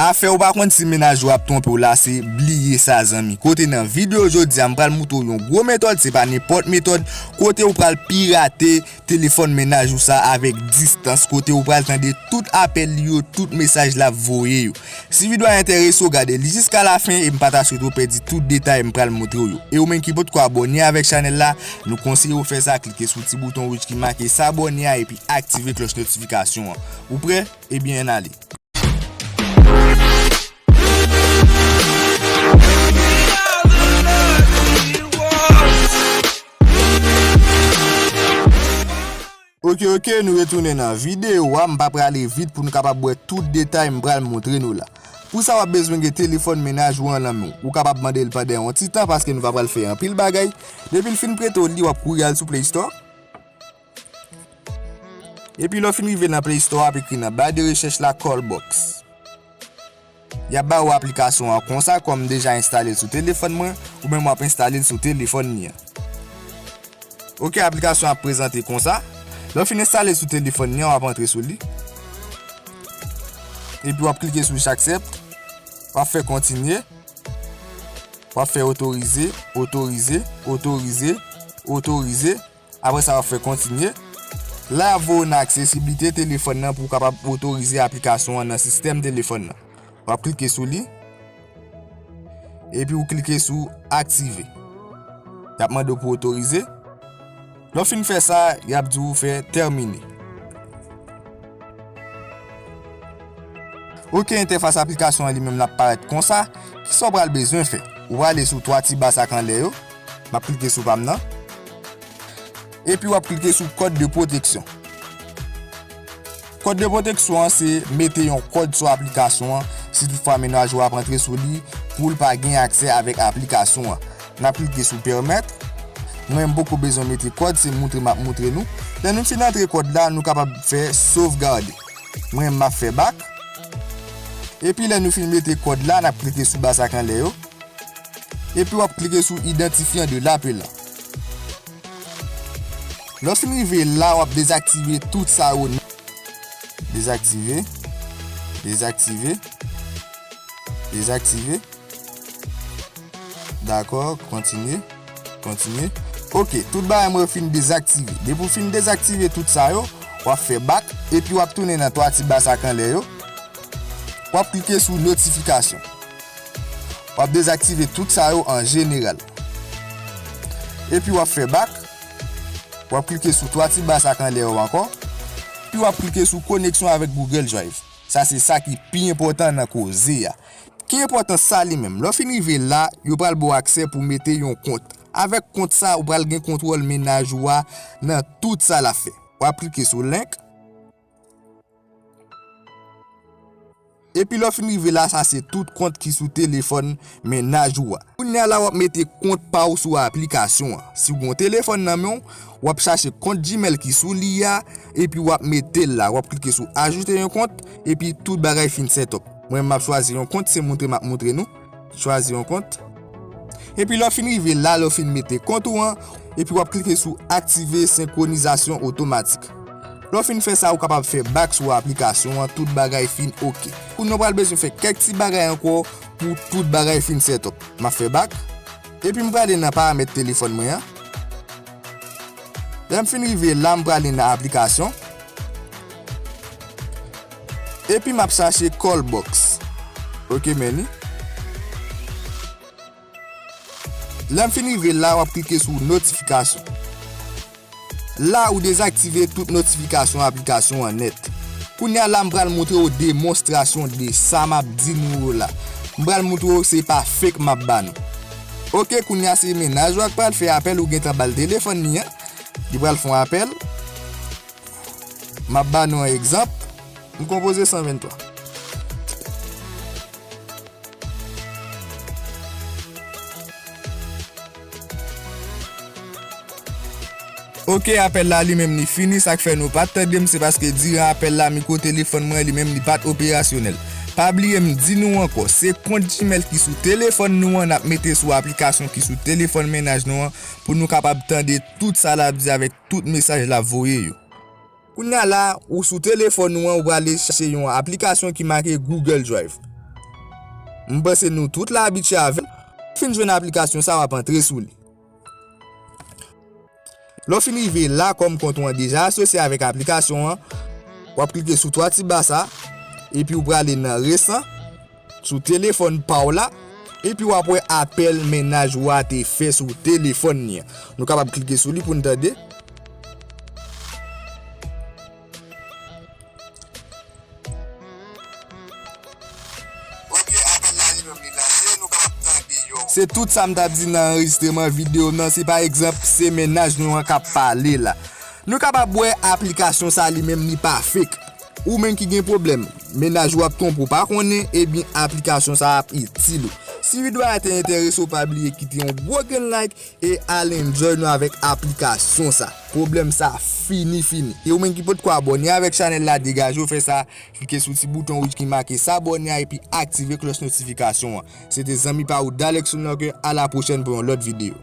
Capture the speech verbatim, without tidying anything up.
Afè ou pa konn si mennaj ou ap twonpe w la, se bliye sa, zanmi. Kote nan videyo jodi a, m pral moutre w yon gwo metòd, se pa nenpòt metòd, kote ou pral pirate telefòn mennaj ou sa avèk distans, kote ou pral tande tout apèl li yo, tout mesaj l ap voye yo. Si videyo a enterese w, gade li jiska lafen e m pa ta swete w pèdi tout detay m pral moutre w yo. E ou menm ki potko abòne avèk chanèl la, nou konseye w fè sa, klike sou ti bouton wouj ki make s'abonner a epi aktive klòch notifikasyon an. Ou prè? Ebyen, ann ale. Oke, oke, nou retounen nan videyo a. M pa prale vit pou nou kapab wè tout detay m pral montre nou la. Pou sa, w ap bezwen gen telefòn mennaj ou an nan men w. Ou kapab mande l pandan yon ti tan paske nou pa pral fè anpil bagay. Depi l fin prete w li, w ap kouri al sou Play Store. Epi lè w fin rive nan Play Store, w ap ekri nan ba de rechèch la Callbox. Y ap ba ou aplikasyon an konsa, kòm m deja enstale l sou telefòn mwen, ou menm w ap enstale l sou telefòn li an. Oke, aplikasyon an ap prezante konsa. Lè w fin enstale l sou telefòn li an, w ap antre sou li. Epi w ap klike sou accept. W ap fè kontinye. W ap fè otorize, otorize, otorize, otorize. Apre sa, w ap fè kontinye. La, y ap voye w nan aksesiblite telefòn nan pou w kapab otorize aplikasyon an nan sistèm telefòn nan. W ap klike sou li. Epi w klike sou aktive. Y ap mande w pou w otorize. Lè w fin fè sa, y ap di w fè tèmine. Oke, entèfas aplikasyon an li menm l ap parèt konsa. Kisa w pral bezwen fè? Ou prale sou twa ti ba sa k anlè yo. M ap klike sou pa m nan. Epi w ap klike sou kòd de pwoteksyon. Kòd de pwoteksyon an se mete yon kòd sou aplikasyon an, si toutfwa mennaj ou ap antre sou li, pou l pa gen aksè avèk aplikasyon an. N ap klike sou pèmèt. Mwen, m poko bezwen mete kòd, se montre m ap montre nou. Lè nou fin antre kòd la, nou kapab fè sovgade. Mwen, m ap fè bak. Epi lè nou fin mete kòd la, n ap klike sou ba sa k anlè yo. Epi w ap klike sou identifiant de l'appel la. Lè w fin rive la, w ap dezaktive tout sa yo. Dezaktive. Dezaktive. Dezaktive. Dakò, kontinye. Kontinye. Oke, tout bagay mwen fin dezaktive. Depi w fin dezaktive tout sa yo, w ap fè bak, epi w ap tounen nan twa ti ba sa k anlè yo. W ap klike sou notifikasyon. W ap dezaktive tout sa yo an jeneral. Epi w ap fè bak. W ap klike sou twa ti ba sa k anlè yo ankò. Epi w ap klike sou koneksyon avèk Google Drive. Sa se sa ki pi enpòtan nan koze a. Ki enpòtans sa li menm? Lè w fin rive la, yo pral ba w aksè pou w mete yon kont. Avèk kont sa, ou pral gen kontwòl mennaj ou a nan tout sa l ap fè. W ap klike sou link. Epi lè w fin rive la, sa se tout kont ki sou telefòn mennaj ou a. Kounye a la, w ap mete kont pa w sou aplikasyon an. Si w gen yon telefòn nan men w, w ap chache kont Gmail ki sou li a, epi w ap mete l la. W ap klike sou ajoute yon kont, epi tout bagay fin set up. Mwen, m ap chwazi yon kont, se montre m ap montre nou. Chwazi yon kont. Epi lè w fin rive la, lè w fin mete kont ou an, epi w ap klike sou aktive senkronizasyon otomatik. Lè w fin fè sa, ou kapab fè bak sou aplikasyon an, tout bagay fin oke. Kounye a w pral bezwen fè kèk ti bagay ankò pou tout bagay fin set up. M ap fè bak. Epi m prale nan paramèt telefòn mwen an. Lè m fin rive la, m prale nan aplikasyon. Epi m ap chache Callbox. Oke, men li. Lè m fin rive la, w ap klike sou notifikasyon. La, ou dezaktive tout notifikasyon aplikasyon an nèt. Kounye a la, m pral montre w demonstrasyon de sa m ap di nou yo la. M pral montre w se pa fake m ap ba nou. Oke, kounye a se mennaj ou a k pral fè apèl, ou gentan ba l telefòn li an. Li pral fè yon apèl. M ap ba nou yon egzanp. M konpoze san venntwa. Oke, apèl la li menm li fini, sa k fè nou pa t tande m, se paske diran apèl la, mikwo telefòn mwen li menm li pa t operasyonèl. Pa bliye m di nou ankò, se kont Gmail ki sou telefòn nou an, n ap mete sou aplikasyon ki sou telefòn mennaj nou an, pou nou kapab tande tout sa l ap di avèk tout mesaj l ap voye yo. Kounye a la, ou sou telefòn ou an, ou prale chache yon aplikasyon ki make Google Drive. M panse nou tout la abitye avè l. Fin jwenn aplikasyon sa, w ap antre sou li. Lè w fin rive la, kòm kont ou an deja asosye avèk aplikasyon an, w ap klike sou twa ti ba sa, epi w prale nan resan, sou telefòn pa w la, epi w ap wè apèl mennaj ou a te fè sou telefòn li an. Nou kapab klike sou li pou n tande. Ok, apèl la li menm li lanse, nou kapab tande yon. Se tout sa m t ap di nan anrejistreman videyo m nan, se pa egzanp, se mennaj nou an k ap pale la. Nou kapab wè aplikasyon sa li menm li pa fake. Ou menm ki gen pwoblèm, mennaj ou ap twonpe w pa konnen, ebyen aplikasyon sa ap itil ou. Si videyo a te enterese w, pa bliye kite yon gwo grenn like e al enjoy nou avèk aplikasyon sa. Pwoblèm sa fini fini. E ou menm ki potko abòne avèk chanèl la, degaje w fè sa. Klike sou ti bouton wouj ki make s'abonner a epi aktive klòch notifikasyon an. Se te zanmi pa ou Dalex Locke, a la pwochèn pou yon lòt videyo.